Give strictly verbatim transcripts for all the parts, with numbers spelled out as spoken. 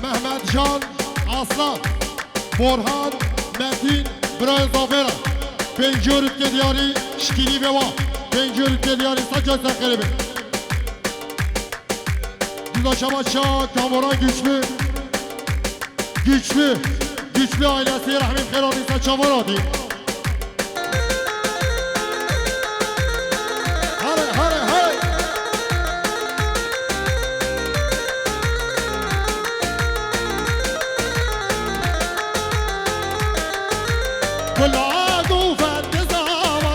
Mehmet Can Aslan, Borhan Metin, birayê Zafêra. Pêncî rûtke diyarî şikînî ve wa. Pêncî rûtke diyarî saça ser xerê be. Dîda şabaşa Kamuran Güçlü. Güçlü. Güçlü ailesi rahmî xêr hatî, saça var hatî. Hare, hare, hare. Kula govend zava,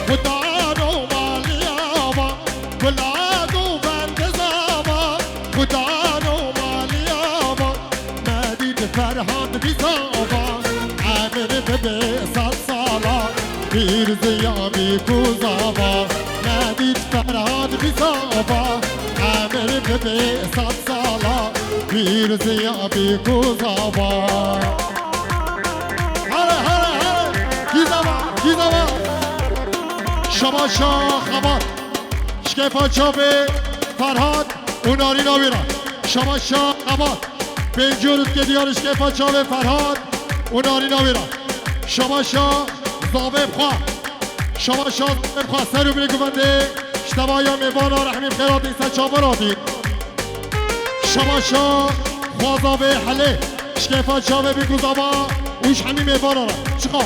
xudano maliyava. Kula govend zava, xudano maliyava. Medîd Ferhad bî zava, emir bibe sed sala, pîrziya bî ku zava. Medîd Ferhad bî zava, emir bibe sed sala, pîrziya bî ku zava. Hare, hare, hare. Kî zava, kî zava. Şabaşa xebat. Şikefa çavê Ferhad û narîna wî re. Şabaşa xebat. Pêncî rûtke diyar şikefa çavê Ferhad û narîna wî re. Şabaşa zavê xwe. Şabaşa zavê xwe. Ser û binê guvendê. Ştevaya mêvana rehmî xêratî ser çavan hatî. Şabaşa xwaza vê helê. Şikefa çavê bî ku zava û ji hemî mêvana re. Çiqa.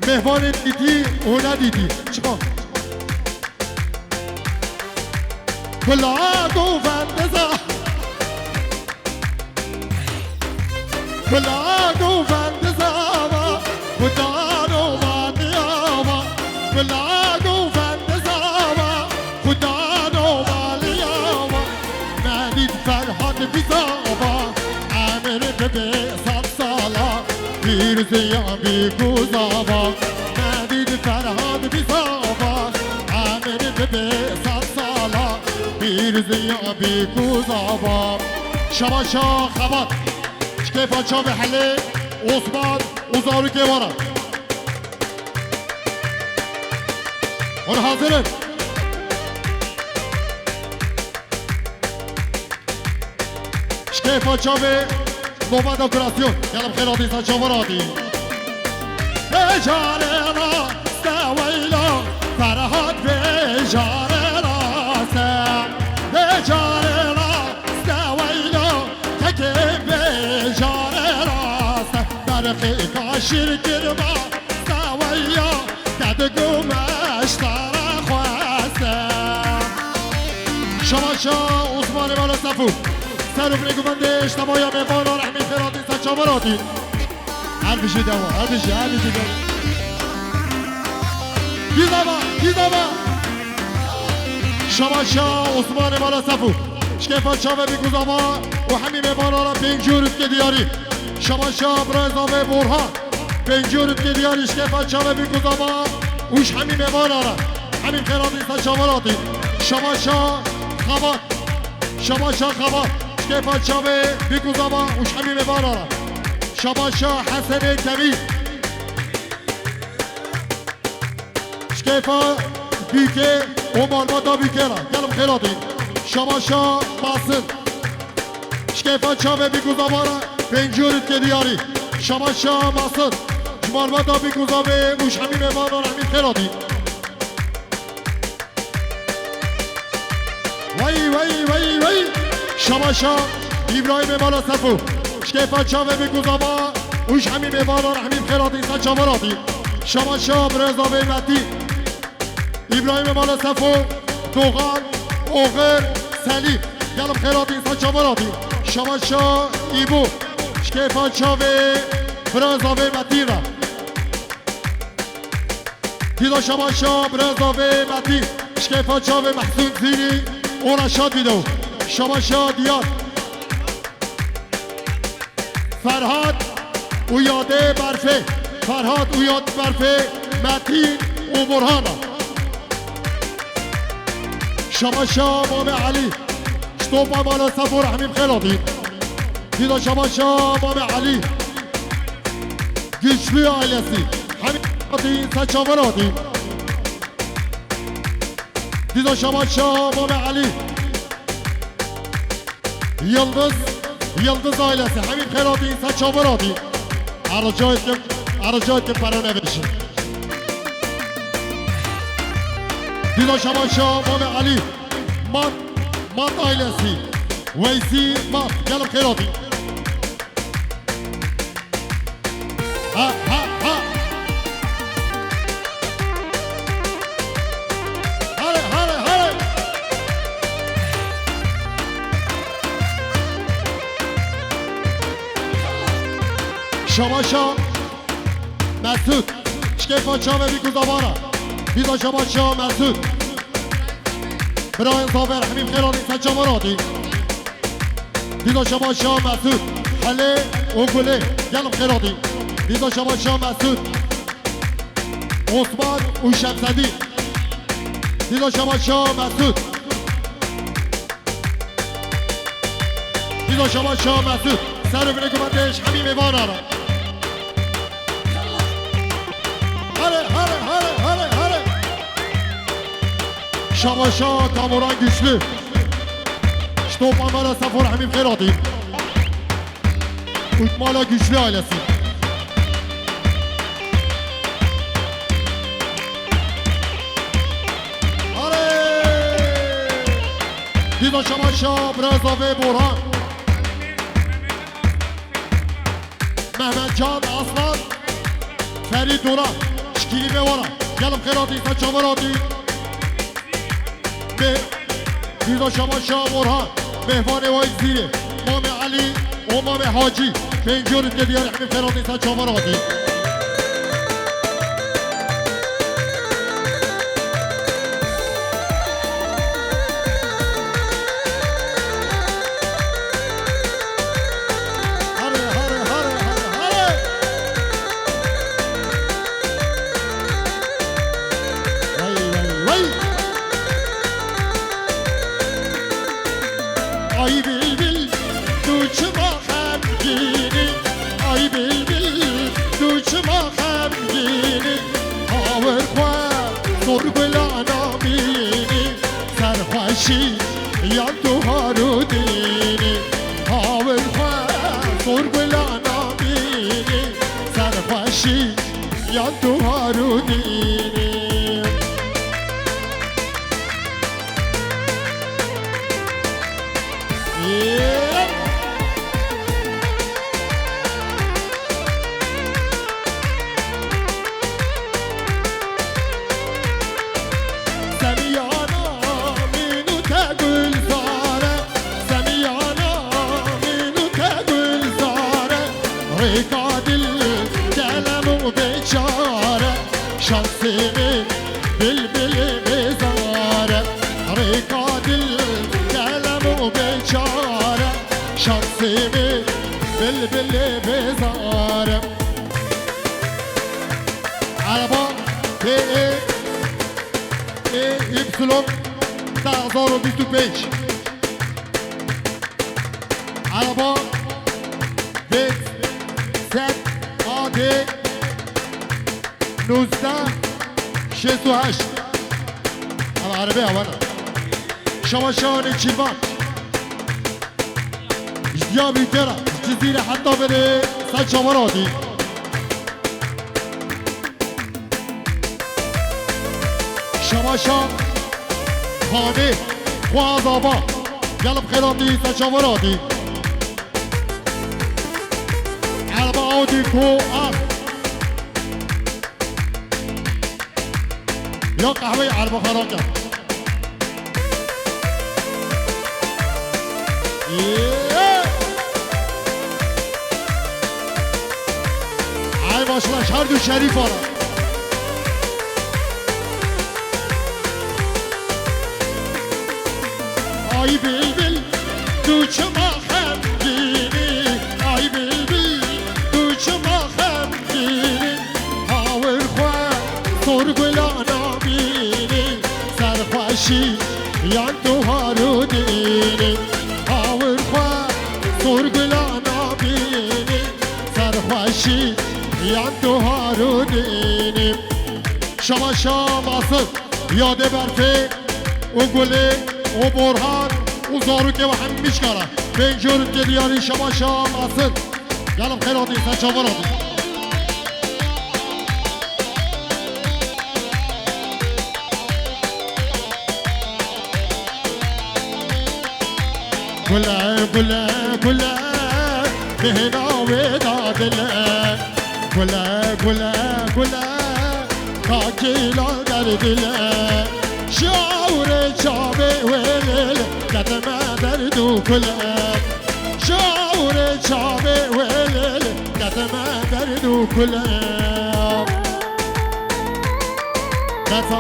Mêvanê dîtî û nedîtî. Çiqa. Kula govend za. Kula govend zava, xudano maliyava. Kula govend zava, xudano maliyava. Medîd Ferhad bî zava, emir bibe sed sala, pîrziya bî ku zava. Medîd Ferhad bî zava, emir bibe sed sala, pîrziya bî ku zava. Şabaşa xebat. Şikefa çavê helê Osman û zarokê wara. Hûn hazir in? Şikefa çavê Nova Dekorasyon. Gelin xêr hatî, ser çavan hatî. Becarê raste weyla, Ferhat becarê raste. Becarê raste weyla, kekê becarê raste. Berqê kaşîr kirma, steweya, kedigo meştara xweste. Şabaşa Osmanê Mala Sefo. Ser û binê guvendê, ştevaya mêvana rehmî xêratî ser çavan hatî. Her bijî dewa, her bijî, her bijî dewa. Kî zava, kî zava. Şabaşa Osmanê Mala Sefo. Şikefa çavê bî ku zava û hemî mêvana re pêncî rûtke diyarî. Şabaşa birayê zavê Borhan. Pêncî rûtke diyarî şikefa çavê bî ku zava û ji hemî mêvana re. Hemî xêratî ser çavan hatî. Şabaşa xebat. Şabaşa xebat. Şikefa çavê bî ku zava û ji hemî mêvana re. Şabaşa Hesenê Kevî. Şikefa bîkê û malbata bîkê re. Gelin xêratî. Şabaşa Masin. Şikefa çavê bî ku zava re pêncî rûtke diyarî. Şabaşa Masin. Ji malbata bî ku zavê û ji hemî mêvana rehmî xêratî. Wey, wey, wey, wey. Şabaşa Îbrahîmê Mala Sefo. Şikefa çavê bî ku zava û ji hemî mêvana rehmî xêratî ser çavan hatî. Şabaşa birêza vê Metî. Îbrahîmê Mala Sefo, Dogan, Oxir, Selîm. Gelin xêratî ser çavan hatî. Şabaşa Îbo. Şikefa çavê birêza vê Metî re. Dîda şabaşa birêza vê Metî, şikefa çavê Mehsûn Zînî û Reşad Dîdo. Şabaşa Diyar. Ferhat û Yadê Berfê. Ferhat û Yad Berfê, Metîn û Burhana. Şabaşa Mamê Elî. Ştopa Mala Sefo rehmî xêlatî. Dîda şabaşa Mamê Elî. Güçlü ailesi. Hemî hatî, ser çavan hatî. Dîda şabaşa Mamê Elî. Yıldız, Yıldız ailesi, hemî xêr hatî, ser çavan hatî. Ericayê kim, ericayê kim pere nevêjin. Dîda şabaşa Mamê Elî, Mat, Mat ailesi, Weysî Mat, gelin xêr hatî. Ha, ha, ha. Hale, hale, hale. Şabaşa Mesut. Şikefa çave bir kuzabara. Biza şabaşa Mesut. Brian Zafer, Hemîm Xêranî, sen çavan hatî. Dîda şabaşa Mesut, Helê û Gulê, gelin xêr hatî. Dîda şabaşa Mesut, Osman û Şemsedîn. Dîda şabaşa Mesut. Dîda şabaşa Mesut. Ser û binê guman dêş hemî mêvan ara. Hale, hale, hale, hale, hale. Şabaşa Kamuran Güçlü. Ştopa mala Safor Hemîm Xêratî. Utmala Güçlü ailesi. Hale. Dîda şabaşa Brazavê Boran. Mehmetcan Aslan, Ferîd Duran, şikîlî vê wara. Gelim xêratî, sen çavan hatî. Meh-, Dîda şabaşa Orhan, Mehvanê Wayzîrê, Mamê Elî û Mamê Hacî, pêncî rûtê diyarê hemî xêratî, sen çavan hatî. Hare, hare, hare, hare, hare. Vay, vay, vay. Ay bilbil, tu çima xemgînî? Ay bilbil, tu çima xemgînî? Hawir xwe sor gula namînî. Serxweşî yan tu harûdînî, hawir xwe sor gula namînî. Serxweşî yan tu harûdînî. Semiyana mînû te gulzar e, semiyana mînû te gulzar e. Rêka dil delem û bêçare, şansê min bilbilê bêzar e. Rêka dil delem û bêçare, şansê min bilbilê bêzar e. Araba T E E Y deh hezar û bîst û pênc. Araba V Z A D nûzdeh şêst û heşt. Ev arabê ewana. Şabaşa Nêçîrvan. Ji Diyarbekir, ji Cizîrê heta berê ser çavan hatî. Şabaşa Xanê Xwaz Aba. Gelip xêratî ser çavan hatî. Erba Audi Go A. Ya qehweyê erba xwe rake. Yee! Ay başlaş her du şerîf ara. Ay bilbil, tu çima xemgînî? Ay bilbil, tu çima xemgînî? Hawir xwe sor gula namînî, serxweşî yan tu harûdînî. Hawir xwe sor gula namînî, serxweşî yan tu harûdînî. Şabaşa Masif, Yadê Berfê û Gulê û Borhan û Zarokê we hemî mişkara. Pênc rûtke diyarî şabaşa Masin. Gelek xêr hatî, ser çavan hatî. Gule, gule, gule, bêhna wê da dile. Gule, gule, gule, kakîla derdile. Şawrê çavê wê lêlê, ketime derd û kule. Şawrê çavê wê lêlê, ketime derd û kule. That's a,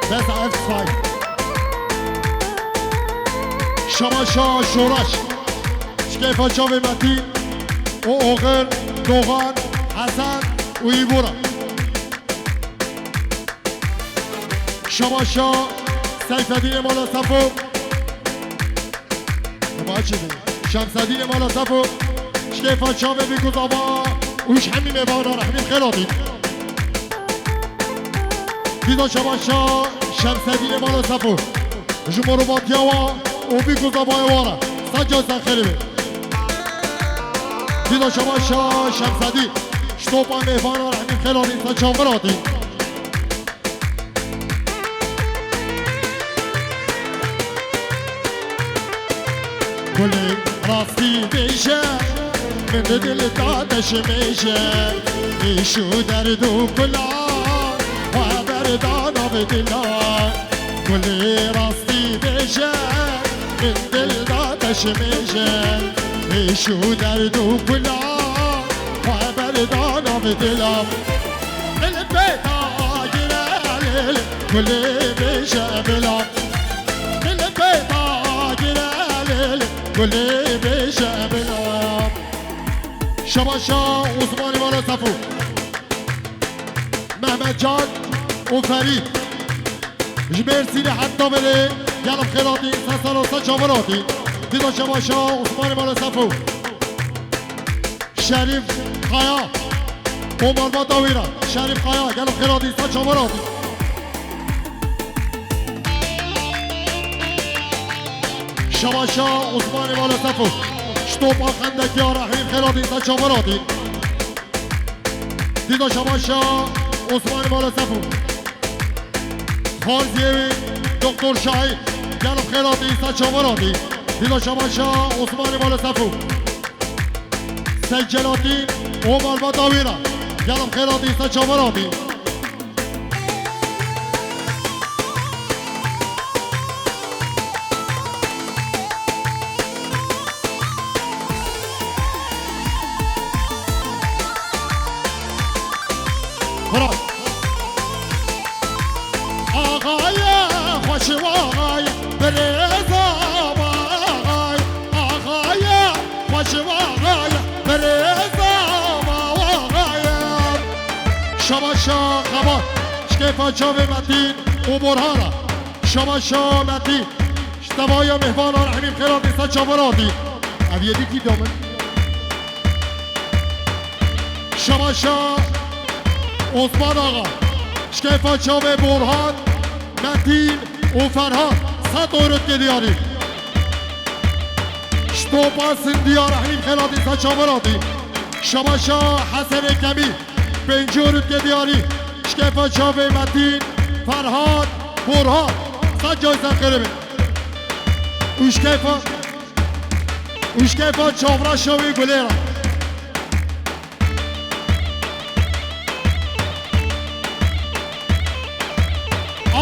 that's a F five. Şabaşa Şoraş. Ji keyfa çavê Metîn û Oxir, Doxan, Hesen û Îbora. Şabaşa Seyfedînê mala Sefo. Şemsedînê mala Sefo. Ji keyfa çavê Bîkûz Ava û ji hemî mêvana rehmî xêr hatî. Dîda şabaşa Şemsedînê mala Sefo. Ji morobatiya wa û Bîkûz Avayê wa re. Sed car ser xêrê be. Dîda şabaşa Şemsedî. Ji topa mêvana rehmî xêr hatî, ser çavan hatî. Gulê rastî bêje, min di dil da deşmêje. Îş û derd û kula, xwe berda nav dila. Gulê rastî bêje, min dil da deşmêje. Îş û derd û kula, xwe berda nav dila. Lil bê dagire lil, gulê bêje bila. Lil bê dagire lil, gulê bêje bila. Şabaşa Osmanî mala Sefo. Mehmetcan û Ferîd. Ji Mêrsînê heta belê gelek xêr hatî, ser sala ser çavan hatî. Dîda şabaşa Osmanî mala Sefo. Şerîf Kaya û malbata wî re. Şerîf Kaya, gelek xêr hatî, ser çavan hatî. Şabaşa Osmanî mala Sefo. Ji topa Xendekiya Rehîm xêr hatî, ser çavan hatî. Dîda şabaşa Osmanî mala Sefo. Xalziyê wî Doktor Şahî, gelek xêr hatî, ser çavan hatî. Dîda şabaşa Osmanî mala Sefo. Seyid Celatîn û malbata wî re. Gelek xêr hatî, ser çavan hatî. Bravo. Axayê xweş û axayê, birêza axayê. Axayê xweş û axayê, birêza axayê. Şabaşa Xebat, ji keyfa çavê Metîn û Borhana. Şabaşa Metîn. Ji tevaya mêhvanan hemî bi xêr hatî, ser çavan hatî. Ev yedî kî da min? Şabaşa Osman Axa. Ji keyfa çavê Borhan, Metîn û Ferhan. Sed euro dike diyarî. Ji topa Sindiya rehmî bi xêr hatî, ser çavan hatî. Şabaşa Hesenê Kemî. Pêncî euro dike diyarî. Ji keyfa çavê Metîn, Ferhat, Borhan. Sed car ser xêrê be. Û ji keyfa, û ji keyfa çavreşa wî Gulê re.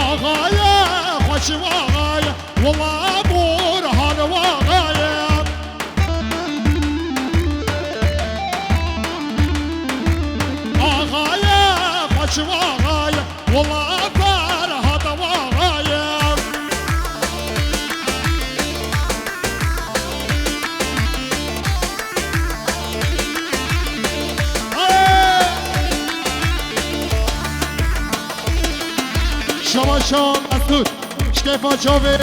Axayê xweş û axayê, wela Borhan û axayê. Axayê xweş û axayê, wela Ferhat û axayê. Şabaşa Mesûd, ji keyfa çavê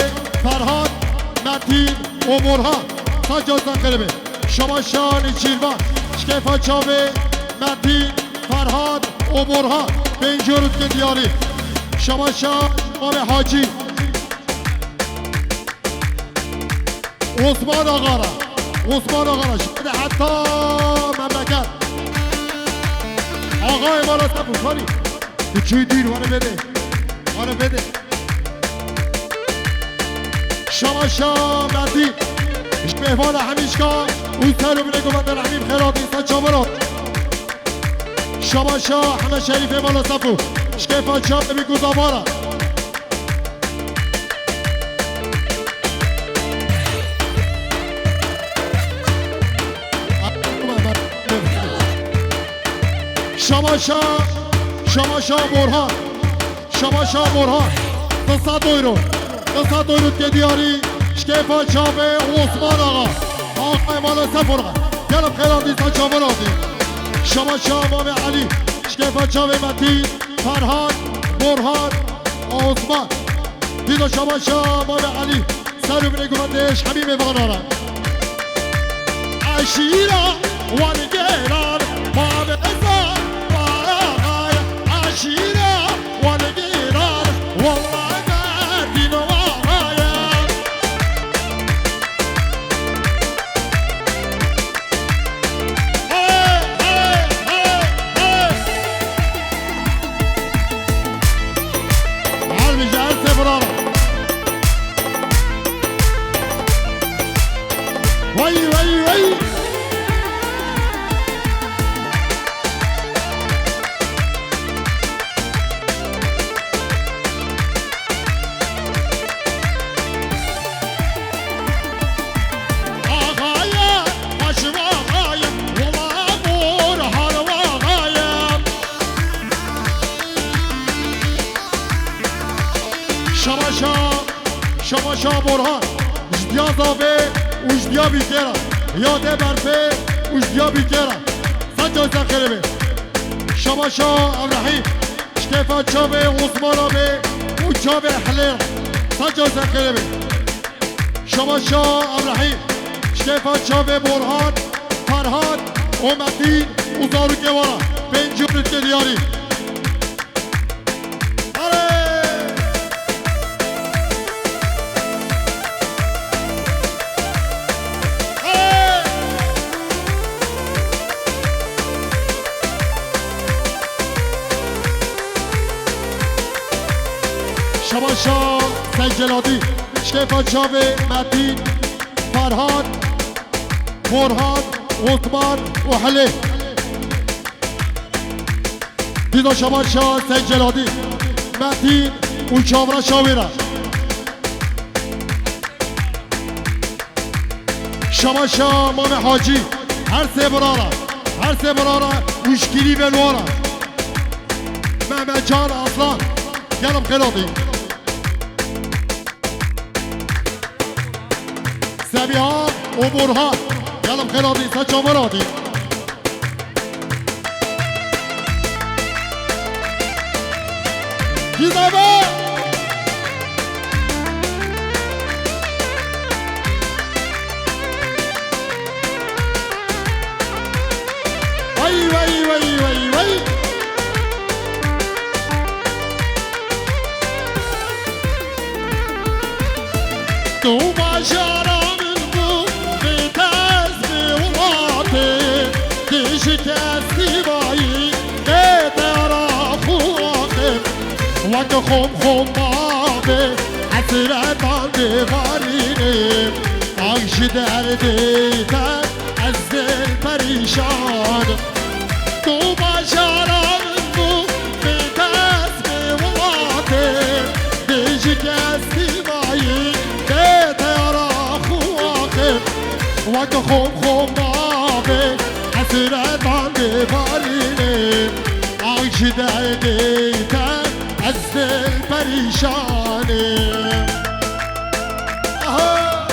Ferhat, Metîn û Borhan. Sed car ser xêrê be. Şabaşa Nêçîrvan, ji keyfa çavê Metîn, Ferhat û Borhan. Pêncî euro dike diyarî. Şabaşa Mame Hacî. Osman Axa re. Osman Axa re. Ji de heta memleket. Axayê mala Sefo, Salî. Tu çûyî dûr, were bêdê. Were bêdê. Şamaşa Metîn. Ji mêvana hemîşka û ser û binê guvendên hemî bi xêr hatî, ser çavan hat. Şamaşa Heme Şerîfê mala Sefo. Ji kêfa çavê bî guzavara. Şamaşa, Şamaşa Borhan, Şamaşa Borhan, du sed euro, du sed euro dike diyarî, ji kêfa çavê Osman Axa, Axayê mala Sefo re, gelek xêr hatî, ser çavan hatî. Şamaşa Mamê Elî, ji kêfa çavê Metîn, Ferhan, Borhan, Osman. Dîda Şamaşa Mamê Elî, ser û binê guvendê ji hemî mêvanan re. Eşîra Wangeran, Mamê Zan, Axa ye. Eşîra Wangeran, walla Metîn Axa ye. Hey, hey, hey, hey. Her bijî, her sê birara. Wey, wey, wey. Axayê, Haşim Axayê, wela mor har Axayê. Şamaşa, Şamaşa Borhan, ji diya zavê û ji diya bîkera, ya de berfê û ji diya bîkera. Saço ser xêrê be. Şamaşa Evrahîm, ji kêfa çavê Osmana be û çavê Hilê. Saço ser xêrê be. Şamaşa Evrahîm, ji kêfa çavê Borhan, Ferhat û Metîn û zarokê wan re. Pêncî euro dike diyarî. Are! Are! Şamaşa Seyceladî, ji kêfa çavê Metîn, Ferhat, Borhan, Osman û Hilê. Dîda Şamaşa Seyceladî, Metîn û çavra şawêra. Şamaşa Mame Hacî, her sê birara, her sê birara û ji kîlî belwara. Mehmetcan Aslan, gelek xêr hatî. Semîha û Borhan, gelek xêr hatî, ser çavan hatî. Gizeme! Vay, vay, vay, vay, vay! Tu bajara min bû, bê dest bê welatê, dê ji kesî bayî, bê dera xwe axim. Weke xom xom bavê, hesretan dê varînim. Ak ji derdê te, ez dil perîşan im. Tu bajara min bû, bê dest bê welatê, dê ji kesî bayî, dê teyara xwe axim. Weke xom xom bavê, hesretan dê barînim. Ak ji derdê te, ez dil perîşan im. Aha!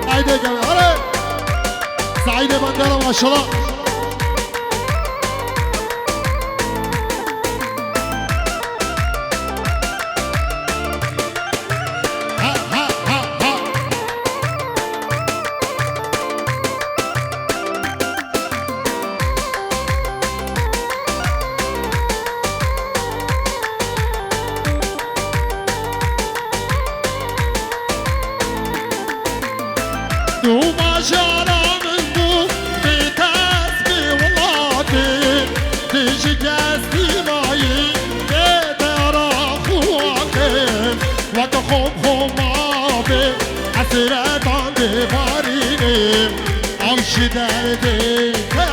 Haydi gel, hadi. Saide Bandera, maşallah. Ha, ha, ha, ha. Ji derdê te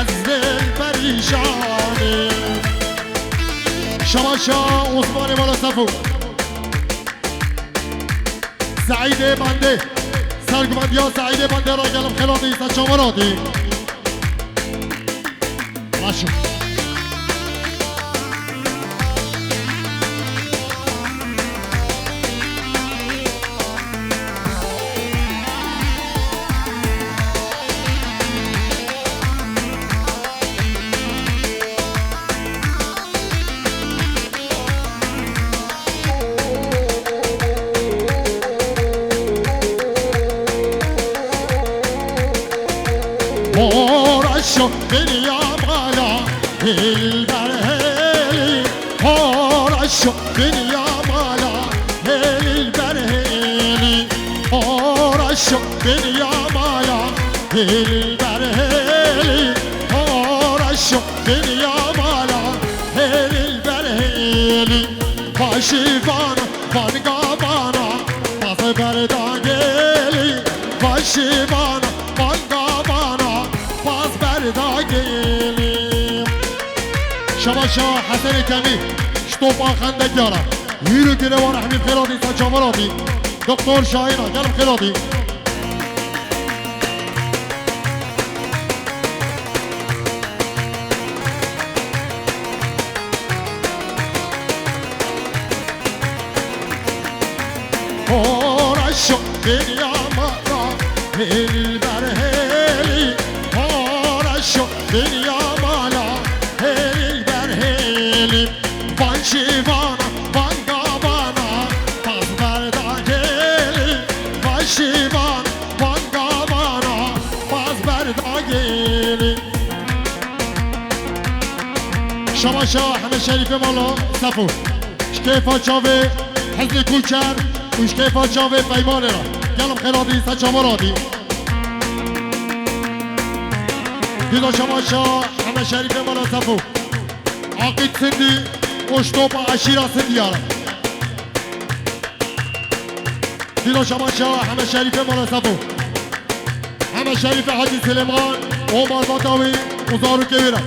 ez dil perîşan im. Şabaşa Osmanê mala Sefo. Seîdê Bandê. Serguvendiya Seîdê Bandê ra gelim xelatî, ser çavan hatî. Baş o. Horaşo beriya mala hilber heli. Horaşo beriya mala hilber heli. Horaşo beriya mala hilber heli. Horaşo beriya mala hilber heli. Başî vana, van gavana, baz berda gelî. Başî vana, van gavana, baz berda gelî. Şabaşa Hesenê Kemî, ştopa xendekara. Hîro girêwa rehmî xêlatî, ser çavan hatî. Doktor Şahîna, gelim xêlatî. Horaşo beriya mala hilber heli. Horaşo beriya mala hilber heli. Van şîvana, van gavana, baz berda gelî. Van şîvana, van gavana, baz berda gelî. Şabaşa Heme Şerîfê mala Sefo. Ji kêfa çavê Hizrê Kûçer û ji kêfa çavê Peymanê re. Gelim xêlatî, ser çavan hatî. Dîda şabaşa Heme Şerîfê mala Sefo. Aqîd Sindî û ştopa eşîra Sindî ya re. Dîda şabaşa Heme Şerîfê mala Sefo. Heme Şerîfê Hecî Silêman û malbata wî û zarokê wî re.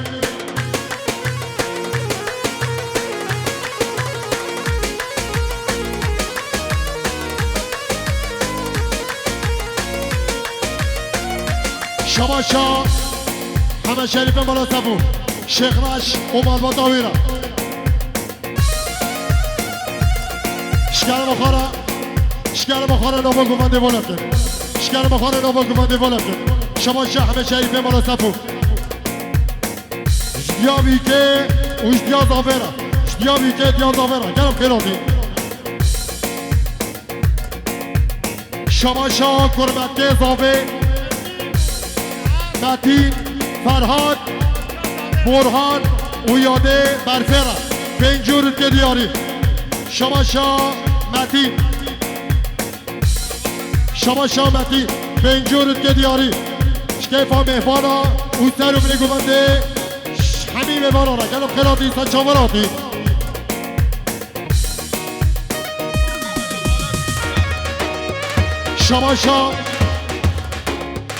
Şabaşa Heme Şerîfê mala Sefo. Şêxreş û malbata wî re. Şkerma xwe re, şkerma xwe re nava guvendê vala bikin. Şkerma xwe re nava guvendê vala bikin. Şabaşa Heme Şerîfê mala Sefo. Ji diya bîkê û ji diya zavê re. Ji diya bîkê, diya zavê re. Gelim xêlatî. Şabaşa kurmetkê zavê Metîn, Ferhat, Borhan û Yadê Berfê re. Pêncî rûtke diyarî. Şabaşa Metîn. Şabaşa Metîn. Pêncî rûtke diyarî. Ji kêfa mêvana û ser û binê guvendê hemî mêvana re. Gelim xêlatî, ser çavan hatî. Şabaşa,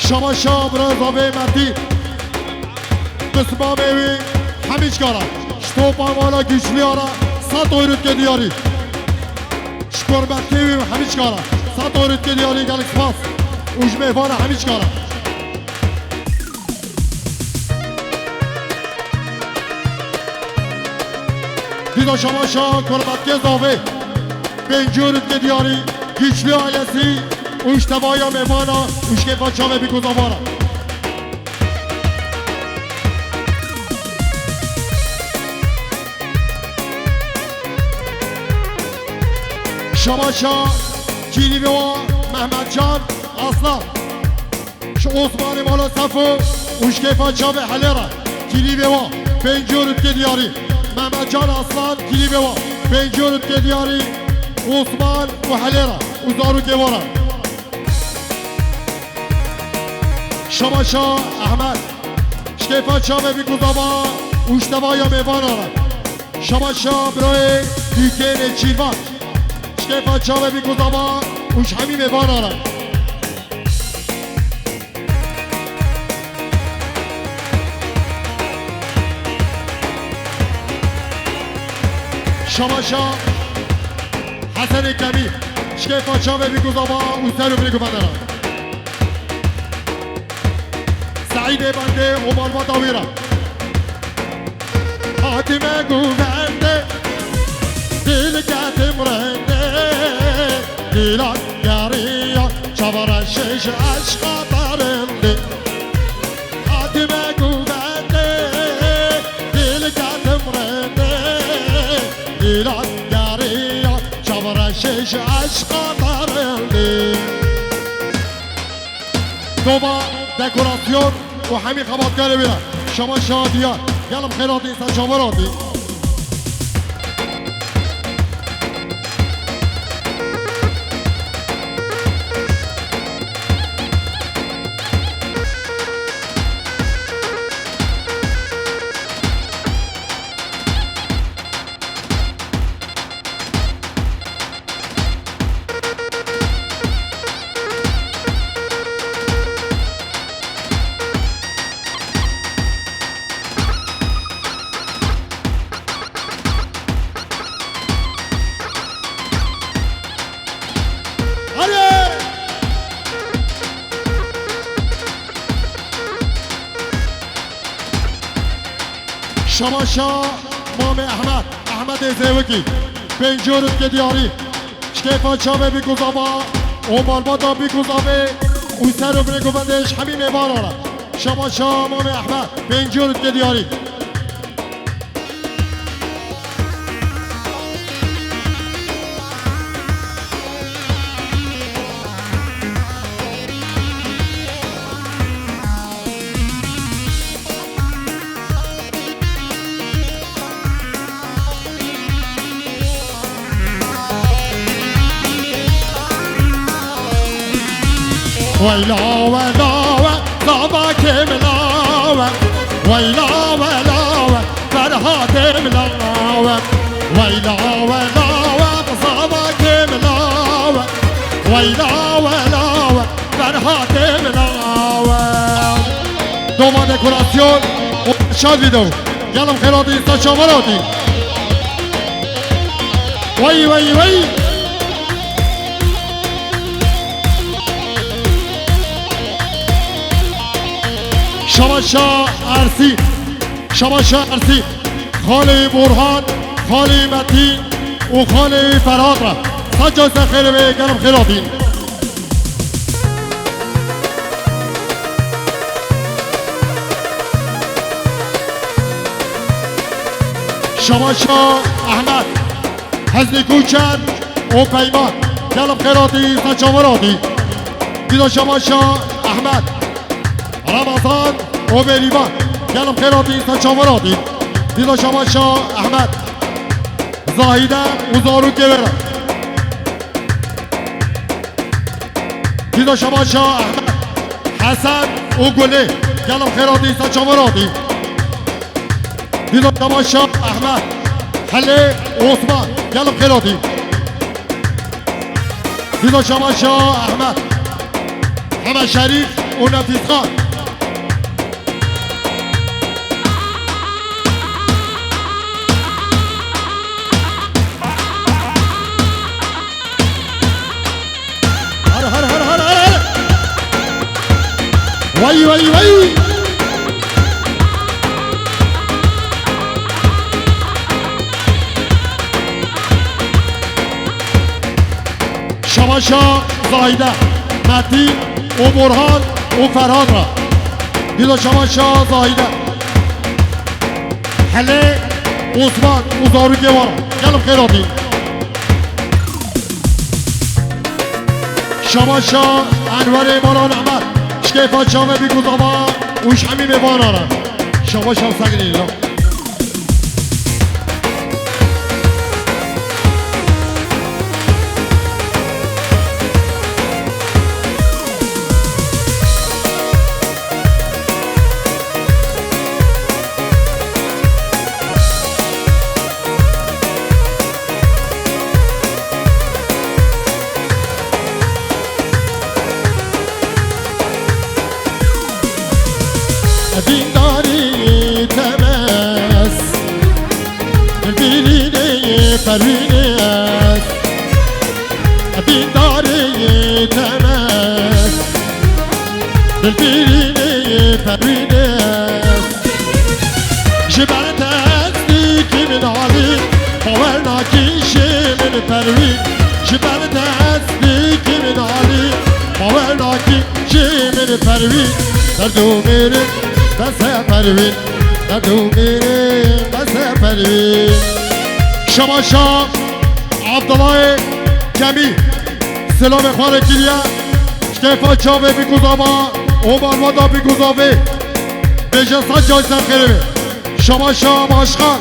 şabaşa bira zavê Metî. Pismamê wî hemî çikara. Ştopa mala Güçlüya re sed euro dike diyarî. Ji kurmetkê wî hemî çikara. Sed euro dike diyarî, gelek spas. Û ji mêvana hemî çikara. Dîda şabaşa kurmetkê zavê. Pêncî euro dike diyarî, Güçlü ailesî û ji tevaya mêvana û ji kêfa çavê bîk û zavana. Şabaşa kîrî ve wa Mehmetcan Aslan. Ji Osmanê mala Sefo û ji kêfa çavê Helê re. Kîrî ve wa, pêncî euro dike diyarî. Mehmetcan Aslan, kîrî ve wa, pêncî euro dike diyarî. Osman û Helê re û zarokê wa re. Şabaşa Ehmed. Ji kêfa çavê bîk û zava û ji tevaya mêvana re. Şabaşa birayê Dûkênê Çîrvan. Ji kêfa çavê bîk û zava û ji hemî mêvana re. Şamaşa Hesenê Kemî, şikêfa çavê bî guzava û ser û binê guvendera. Seîdê Bendê û malbata wî re. Hatime guvende, dil ketim rende, dilan geriya, çavara şeş eşqa berinde. Hatime guvende, dil ketim rende, dilan geriya, çavara şeş eşqa berinde. Dova dekorasyon û hemî xebatkarê wî re. Şama Şadiya, gelim xêratî, sen çavan hatî. Şamaşa Mamê Ehmed, Ehmedê Zêwikî, pêncî û dike diyarî. Şikêfa çavê bî guzava û malbata bî guzavê û ser û binê guvendê ji hemî mêvanan re. Şamaşa Mamê Ehmed, pêncî û dike diyarî. Weyla we lawe, zava kê milawe. Weyla we lawe, Ferhatê milawe. Weyla we lawe, zava kê milawe. Weyla we lawe, Ferhatê milawe. Dova dekorasyon û şad video. Gelim xêratî, sen çavan hatî. Wey, wey, wey. Şamaşa Ersî, Şamaşa Ersî, xalê Burhan, xalê Metîn û xalê Ferhat re. Saca ser xêrê ve, gelim xêratî. Şamaşa Ehmed, Heznî Kûçer û Peyman, gelim xêratî, sen çavan hatî. Dîda Şamaşa Ehmed, Ramazan û Bêrîvan, gelim xêratî, sen çavan hatî. Dîda Şamaşa Ehmed, Zahîde û zarokê wê re. Dîda Şamaşa Ehmed, Hesen û Gulê, gelim xêratî, sen çavan hatî. Dîda Şamaşa Ehmed, Helê Osman, gelim xêratî. Dîda Şamaşa Ehmed, Heme Şerîf û Nefîsxan. Har, har, har, har, har, har. Vay, vay, vay. Şamaşa Zahide, Metîn û Burhan û Ferhan re. Dîda Şamaşa Zahide. Helê Osman û zarokê wan. Gelim xêratî. Şamaşa Enwerê Malan Ehmed. Şikêfa çavê bî guzava û ji hemî mêvanan re. Şamaşa Segilî. Dîndarî teme Perwînê ez, dîndarê yê te me, dilbîrînê yê Perwînê ez. Ji ber te ez dîkî min alî, bawer nakî jê min Perwîn. Ji ber te ez dîkî min alî, bawer nakî jê min Perwîn. Derd û mêrin bes e Perwîn, derd û mêrin bes e Perwîn. Şabaşa Abdullahê Kemî, silavê xwe re kiriye. Ştefa çavê biguzava, Omar Vada biguzavê. Bêje sed cay ser xêrê be. Şabaşa Başkan.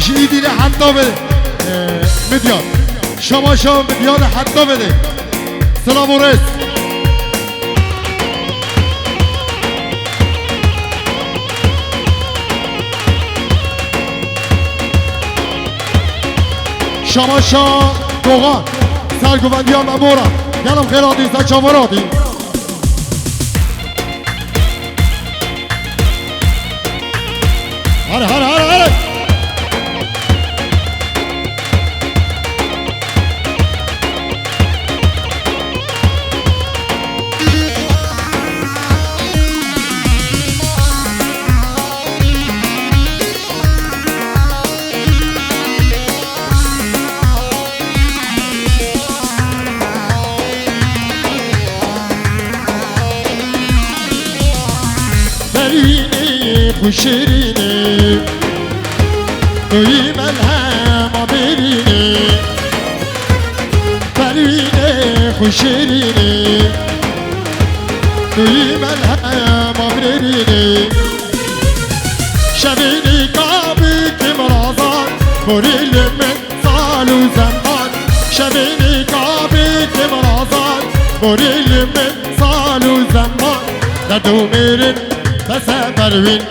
Ji Îdî re heta vê, e, Midyar. Şabaşa Midyar re heta vê de. Silav û rêz. Şabaşa Dogan, serguvendiya me mora. Gelim xêr hatî, ser çavan hatî. Hadi, hadi, hadi, hadi. Perwînê xwe şirînê, tu yî melhema bêrînê. Perwînê xwe şirînê, tu yî melhema bêrînê. Şevê nîka bikî mirazan, borî li min sal û zeman. Şevê nîka bikî mirazan, borî li min sal û zeman. Derd û mêrin bes e Perwîn,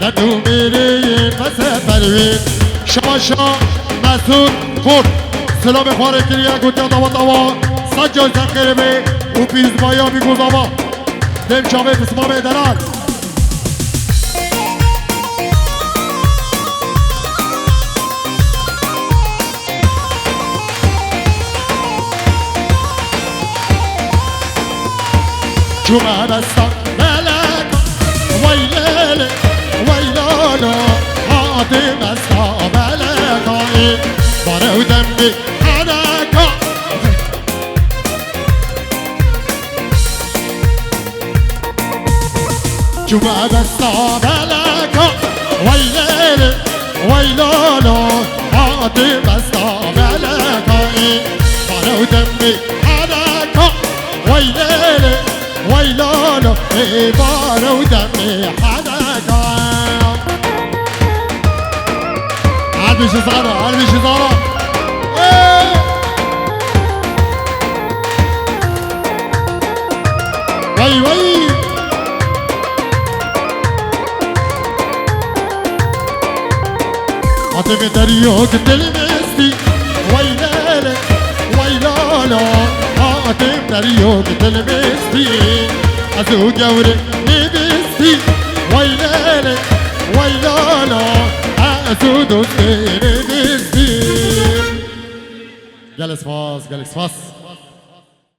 derd û mêrin bes e Perwîn. Şabaşa Mesûd Kurt, silavê xwe re kiriye, gotiya dawa dawa, sed cay ser xêrê be û pîrozbaya biguzava. Dêm çavê pismamê delal. Çûme besta beleka, wey lêlê, wey lalo, hatê besta beleka, ê bare û demê heneka. Çûme besta beleka, wey lêlê, wey lalo, hatê besta beleka, ê bare û demê heneka, wey lêlê, wey lalo, ê bare û demê heneka. Her bijî zana, her bijî zana. Ê! Wey, wey! Hatê min deryo ki dil mistî, wey lêlê, wey lalo. Hatê min deryo ki dil mistî, ez û gewrê nêbistî, wey lêlê, wey lalo. Ez û dostê nêbistî. Gelek spas, gelek spas.